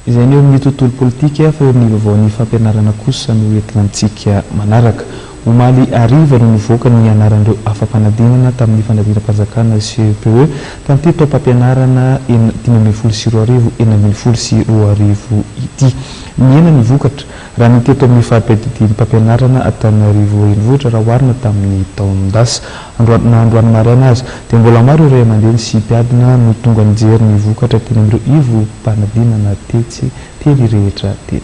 Izay ny eo amin'ny tontolo politika fa eo amin'ny vaovaon'ny fampianarana kosa no entina amintsika manaraka. Omaly hariva no nivoaka ny anaran'ireo afa-panadinana tamin'ny fanadinam-panjakana CEPE tamin'ity taom-pampianarana 2015 2016 ity. Nihena ny vokatra raha ny teto amin'ny fari-piadidiam-pampianarana Antananarivo Renivohitra raha oharina tamin'ny taon-dasa. Androany na androany maraina aza dia mbola maro ireo ray aman-dreny sy mpiadina no tonga nijery ny vokatra teny amin'ireo ivom-panadinana tetsy teny rehetra teny.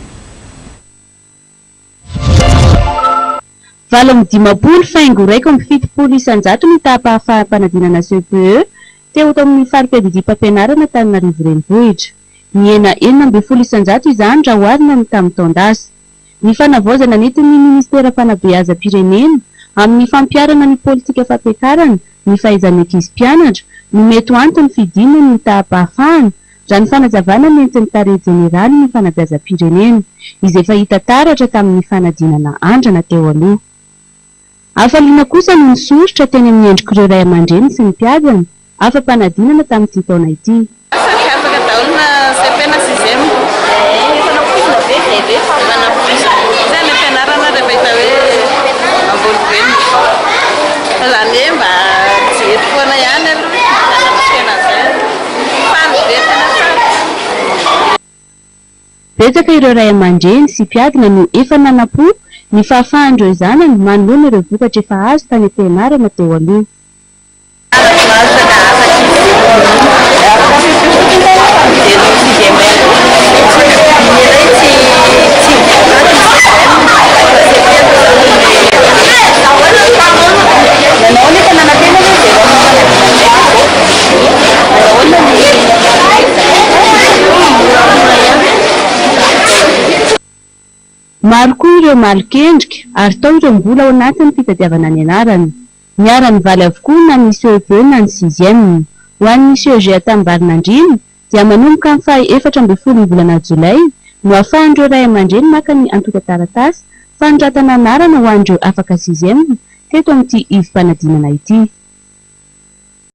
58 faingo 71% ny taham-pahafaham-panadinana CEPE teo amin'ny fari-piadidiam-pampianarana Antananarivo Renivohitra. Nihena 16% izany raha oharina ny tamin'ny taon-dasa. Ny fanavaozana nentin'ny Ministeram-panabeazam-pirenena amin'ny fampiharana ny politika fampiakarana ny fahaizan'ny ankizy mpianatra no mety ho anton'ny fidinan'ny taham-pahafahana, raha ny fanazavana nentin'ny Tale Jeneralin'ny fanabeazam-pirenena, izay efa hita taratra tamin'ny fanadinana andrana teo aloha. Hafaliana kosa no nisoritra teny amin'ny endrik'ireo ray aman-dreny sy ny mpiadina afa-panadinana tamin'ity taona ity. Asa ny afaka daholo na CP na sixième. Efa nampoizina ve izay ve fa. Efa nampoizina. Izay any am-pianarana rehefa hita hoe ambony be ny niveau. Fa izany hoe mba tsy hety foana ihany aloha izany anatrehan'izay. Faly be, tena faly. Betsaka ireo ray aman-dreny sy mpiadina no efa nanam-po ny fahafahan'ireo zanany manoloana ireo vokatra efa azo tany am-pianarana teo aloha. Maro koa ireo malok'endrika ary tao ireo mbola ao anatin'ny fitadiavana ny anarany. Niara-nivaly avokoa na ny CEPE na ny sixième. Ho an'ny CEG Antanimbarinandriana dia manomboka amin'ny faha 14 ny volana jolay no ahafahan'ireo ray aman-dreny maka ny antontan-taratasy fanoratana anarana ho an'ireo afaka sixième teto amin'ity ivom-panadinana ity.